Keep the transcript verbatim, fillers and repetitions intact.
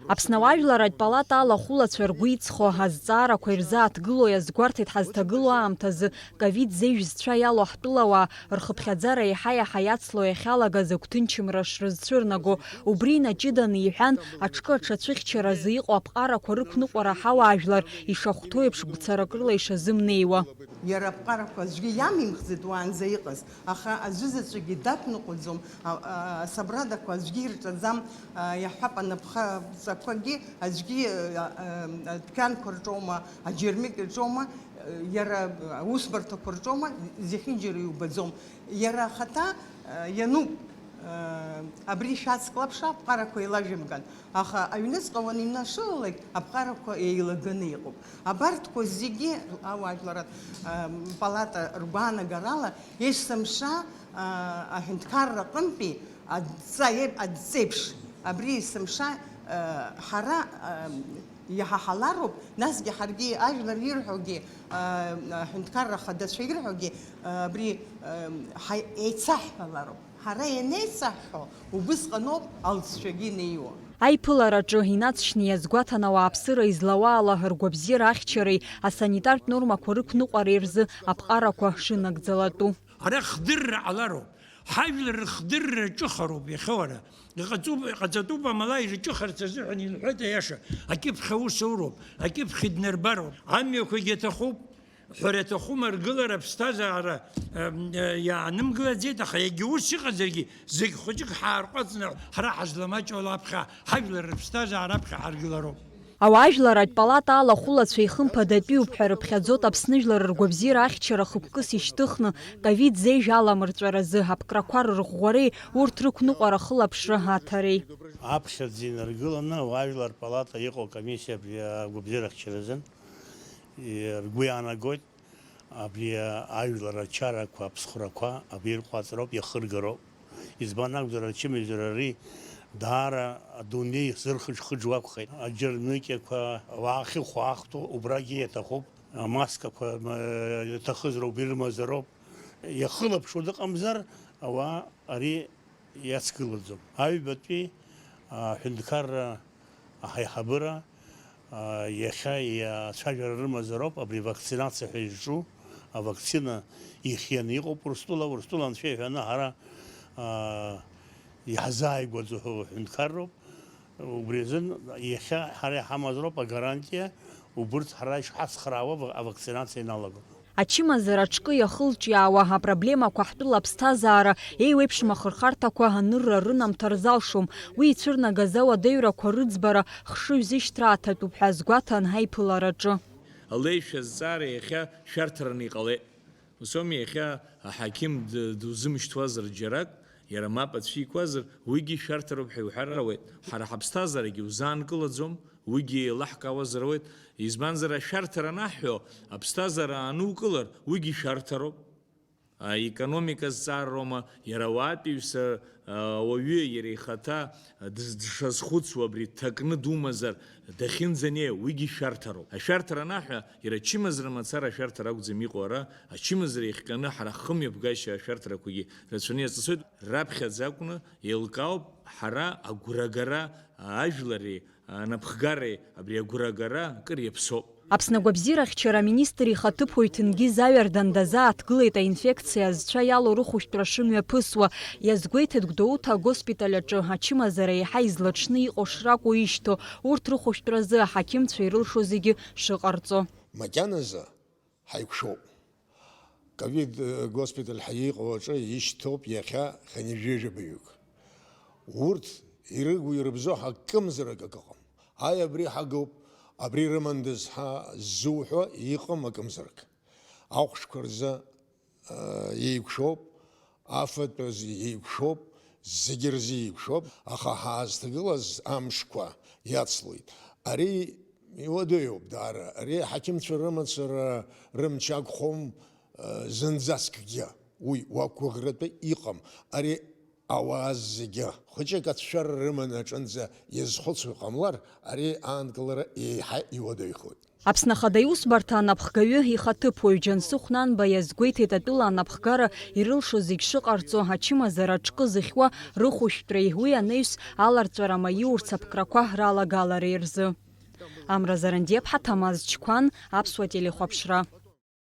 Аԥсны ауаажәларратә палата алахәылацәа ргәы иҵхо азҵаарақәа ирзааҭгыло иазгәарҭеит ҳазҭагылоу аамҭазы ковид зежә зцәа иалоу ҳтәылауаа рхыԥхьаӡара еиҳа-еиҳа иацло иахьалагаз агәҭынчымра шрызцәырнаго. Убри инаҷыданы иҳәан, аҽкы аҽацәыхьчаразы иҟоу аԥҟарақәа рықәныҟәара ҳауаажәлар ишахәҭоу еиԥш гәцарак рыла ишазымнеиуа. Иара аԥҟарақәа аӡәгьы иамимхӡеит уаанӡа иҟаз, аха аӡәы заҵәыкгьы дақәныҟәаӡом, а, а, асабрадақәа аӡәгьы ирҿаӡам, а, иаҳҳәап, анапхаҵақәагьы аӡәгьы, а, а, адәқьанқәа рҿоума, аџьармыкьа рҿоума, а, иара аусбарҭақәа рҿоума, зехьынџьара иубаӡом. Иара ахаҭа, а, иануп, а, абри шәацклаԥш аԥҟарақәа еилажәымган. Аха аҩныҵҟа уанинашылалак, аԥҟарақәа еилаганы иҟоуп. Абарҭқәа зегьы ауаажәларратә, ам, палата ргәаанагарала, есымша, а, аҳәынҭқарра аҟынтәи адҵа-, адҵеиԥш, абри есымша, а, ҳара, ам, иҳаҳалароуп, насгьы ҳаргьы ажәлар ирҳәогьы, а, аҳәынҭқарра хадацәа ирҳәогьы, а, абри, ам, ҳа-, еицаҳҳәалароуп. Ҳара ианеицаҳҳәо, убысҟаноуп алҵшәагьы инеиуа. Аиԥылараҿы инацшьны иазгәаҭан ауааԥсыра излауаала ргәабзиара ахьчареи асанитартә нормақәа рықәныҟәареи рзы аԥҟарақәа шынагӡалатәу. Ара хдырра ҟалароуп, ҳажәлар рыхдырра ҿыхароуп иахьа уара. Иҟаҵоуп, иҟаҵатәуп, амала ирҿыхарц азыҳәан илҳәеит аиаша, акьыԥхь аус ауроуп, акьыԥхь иднарбароуп, амҩақәагьы аҭахуп. Ҳәара аҭахума, ргылара аԥсҭазаара, ы, ы, иаанымгылаӡеит, аха егьа ус иҟазаргьы, зегь хәыҷык ҳаарҟәаҵны ҳара ҳазламаҷуа лаԥхьа, ҳажәлар рыԥсҭазаара аԥхьа ҳаргылароуп. Ауаажәларратә палата алахәылацәа ихымԥадатәиуп ҳәа рыԥхьаӡоит Аԥсны жәлар ргәабзиара ахьчара хықәкыс ишьҭыхны, ковид зежә аламырҵәаразы аԥкрақәа рырӷәӷәареи урҭ рықәныҟәара ахылаԥшра аҭареи. Аԥхьаӡа инаргыланы ауаажәлар палата иҟоу акомиссиа абри агәабзиара ахьчаразын. Ргәы иаанагоит, абри ажәлар ачарақәа, аԥсхәрақәа абри ирҟәаҵроуп, иахыргароуп. Избан акәзар, ачымазара ари даара адунеи зырхыџхыџуа акәхеит. Аџьармыкьақәа уаахьыхәаахәҭоу убрагьы иаҭахуп, амаскақәа, м, иаҭахызароуп, ирымазароуп. Иахылаԥшуа дыҟамзар, ауаа ари иацгылаӡом. Аҩбатәи аҳәынҭқарра аҳаиҳабыра, а, иахьа иацәажәара рымазароуп абри вакцинациа ҳәа изҿу, авакцина ихианы иҟоуп Урыстәыла, Урыстәыла анцәа иҳәаны ҳара, а, иаҳзааигәаӡоу ҳәа ҳәынҭқарроуп. Убри азын иахьа ҳара иҳамазароуп агарантиа, убырҭ ҳара ишҳацхраауа ава-, авакцинациа иналагоуп. Ачымазара аҽкы иахылҿиаауа апроблемақәа ҳтәыла аԥсҭазаара еиуеиԥшым ахырхарҭақәа анырра рынамҭар залшом. Уи ицәырнагаз ауадаҩрақәа рыӡбара хшыҩзышьҭра аҭатәуп ҳәа азгәаҭан ҳаиԥылараҿы. Алеишәа зҵаара иахьа шәарҭараны иҟалеит. Ус ауми, иахьа аҳақьым д-, дузымшьҭуазар џьарак, иара мап ацәикуазар, уигьы шәарҭароуп ҳәа иуҳәар ауеит. Ҳара ҳаԥсҭазаарагьы узаанкылаӡом, уигьы еилаҳкаауазар ауеит. Избанзар, ашәарҭара анаҳҳәо, аԥсҭазаара аанукылар, уигьы шәарҭароуп. Аекономика зҵаароума, иара ауаатәыҩса, а, ауаҩы иара ихаҭа, а, дыз-, дшазхәыцуа абри дҭакны думазар, дахьынӡанеиуа, уигьы шәарҭароуп. Ашәарҭара анаҳәа, иара ачымазара мацара ашәарҭара акәӡам иҟоу ара, ачымазара иахҟьаны ҳара ҳхымҩаԥгашьа ашәарҭарақәагьы рацәаны иаҵысуеит, раԥхьаӡа акәны еилкаауп ҳара агәрагара, ажәлари, анапхгареи абри агәрагара акыр иаԥсоуп. Аԥсны агәабзиарахьчара аминистр ихаҭыԥуаҩ Ҭенгиз Аҩардан дазааҭгылеит аинфекциа зцәа иалоу рыхәшәтәра шымҩаԥысуа. Иазгәеиҭеит Гәдоуҭа агоспиталь аҿы ачымазара еиҳа излаҽны иҟоу шракәу ишьҭоу, урҭ рыхәшәтәразы аҳақьымцәа ирылшо зегьы шыҟарҵо. Макьаназы ҳаиқәшәоуп. Ковид, э, госпиталь ҳәа иҟоу аҿы ишьҭоуп иахьа хынҩажәижәабаҩык. Урҭ ирыгу ирыбзоу ҳакымзарак акы ыҟам. Аи, абри ҳагоуп, абри рымандаз ҳәа ззуҳәо иҟам акымзарак. Ахәшәқәа рзы, э, еиқәшәоуп, афатә азы еиқәшәоуп, зегьы рзы еиқәшәоуп, аха ҳаазҭагылаз амшқәа иацлоит. Ари иуадаҩуп даара. Ари аҳақьымцәа рымацара рымч акәхом, э, зынӡаскгьы. Уи уақәгәыӷратәы иҟам. Ари ауаа зегьы хәыҷык ацәшәара рыманы аҿынӡа иазхәыцуа иҟамлар, ари аанкылара еиҳа иуадаҩхоит. Аԥсны Ахада Иусбарҭа анапхгаҩы ихаҭыԥуаҩ Џьансыхә Нанба иазгәеиҭеит атәыла анапхгара ирылшо зегь шыҟарҵо, ачымазара аҿкы зыхьуа рыхәышәтәреи уи анаҩс аларҵәара маиурц аԥкрақәа ралагалареи рзы. Амра Зарандиаԥҳа, Ҭамаз Чқәан, Аԥсуа телехәаԥшра.